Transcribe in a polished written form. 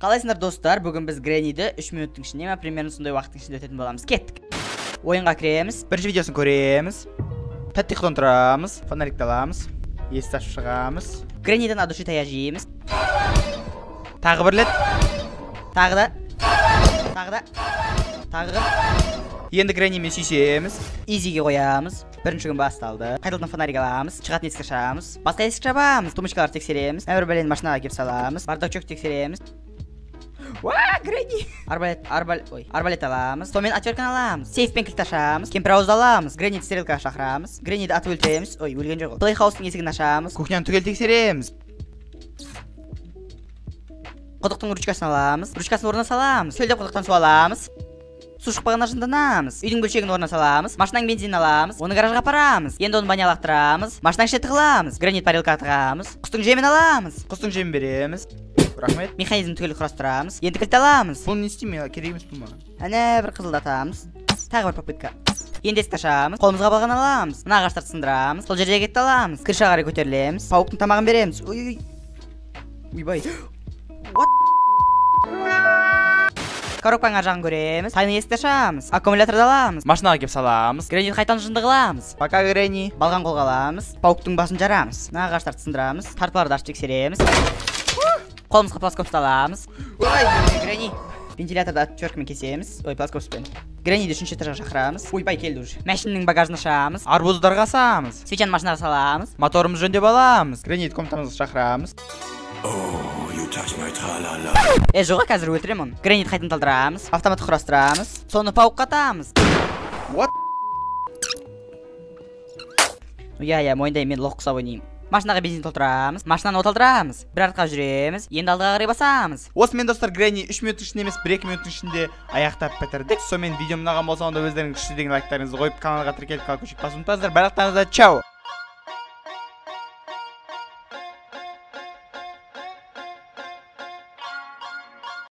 Қалайсыңдар, достар? Бүгін біз Грэнниді 3 минуттың ішінде ма, примерно сондай уақыттың ішінде өтетін боламыз. Кеттік. Ойынға кіреміз. Бірінші видеосын көреміз. Тәтті ұйқыдан тұрамыз, фонарикті аламыз, есікті ашып шығамыз. Грэнниден от души таяқ жейміз. Тағы бір рет. Тағы да. Тағы да. Тағы да. Енді Грэннимен сүйісеміз. Easy-ге қоямыз. Бірінші күн басталды. Қайтадан фонарик аламыз. Шығатын есік ашамыз. Басқа есік жабамыз. Тумбочкаларды тексереміз. Бір бәлені машинаға кеп саламыз. Бардачок тексереміз. Уа, Грэнни! Арбалет, арбалет, ой, арбалет аламыз. Сонымен отвертканы аламыз. Сейфпен кілт ашамыз. Кемпір ауызды аламыз. Грэнниді стрелкаға шақырамыз. Грэнниді атып өлтіреміз. Ой, өлген жоқ ол. Плейхаустың есігін ашамыз. Кухняны түгел тексереміз. Құдықтың ручкасын аламыз. Ручкасын орнына саламыз. Шөлдеп құдықтан су аламыз. Су шықпағаннан жынданамыз. Үйдің бөлшегін орнына саламыз. Машинаның бензинін аламыз. Оны гаражға апарамыз. Енді оны баня лақтырамыз. Машинаның ішіне тығыламыз. Гранит парилкаға тығамыз. Құстың жемін аламыз. Құстың жемін береміз. Рахмет. Механизм түгел құрастырамыз. Енді кілт аламыз. Бұны не істеймін? Керек емес бұл маған. Әне бір қызылдатамыз. Тағы бір попытка. Енді есікті ашамыз. Қолымызға балғаны аламыз. Мына ағаштарды сындырамыз. Сол жердегі етті аламыз. Крышаға қарай көтерілеміз. Пауктың тамағын береміз. Ой, ой. Ойбай. What? Коробканың ар жағын көреміз. Тайны есікті ашамыз. Аккумуляторды аламыз. Машинаға кеп саламыз. Грэнниді қайтадан жынды қыламыз. Пока, Грэнни. Балған қолға аламыз. Пауктың басын жарамыз. Мына ағаштарды сындырамыз. Тартпаларды ашып тексереміз. Қолымызға плоскопты аламыз. Ой, Грэнни. Вентиляторды отверткамен кесеміз. Ой, плоскоппен. Грэнниді үшінші этажға шақырамыз. Ойбай, келді уже. Машинаның багажын ашамыз. Арбуздарға асамыз. Свечаны машинаға саламыз. Моторымызды жөндеп аламыз. Грэнниді комнатамызға шақырамыз. Жоға, қазір өлтіремін оны. Грэнниді қайтадан талдырамыз. Автоматты құрастырамыз. Соны паукқа атамыз. What? Иә, иә, мойындаймын, мен лох құсап ойнаймын. Машинаға бензин толтырамыз, машинаны оталдырамыз, бір артқа жүреміз, енді алдыға қарай басамыз. Осымен, достар, Грэнни 3 минуттың ішінде емес, 1-2 минуттың ішінде аяқтап бітірдік. Сонымен, видеом ұнаған болса, онда өздеріңіз күшті деген лайктарыңызды қойып, каналға тіркеліп, колокольчик басуды ұмытпаңыздар. Барлықтарыңызға чао!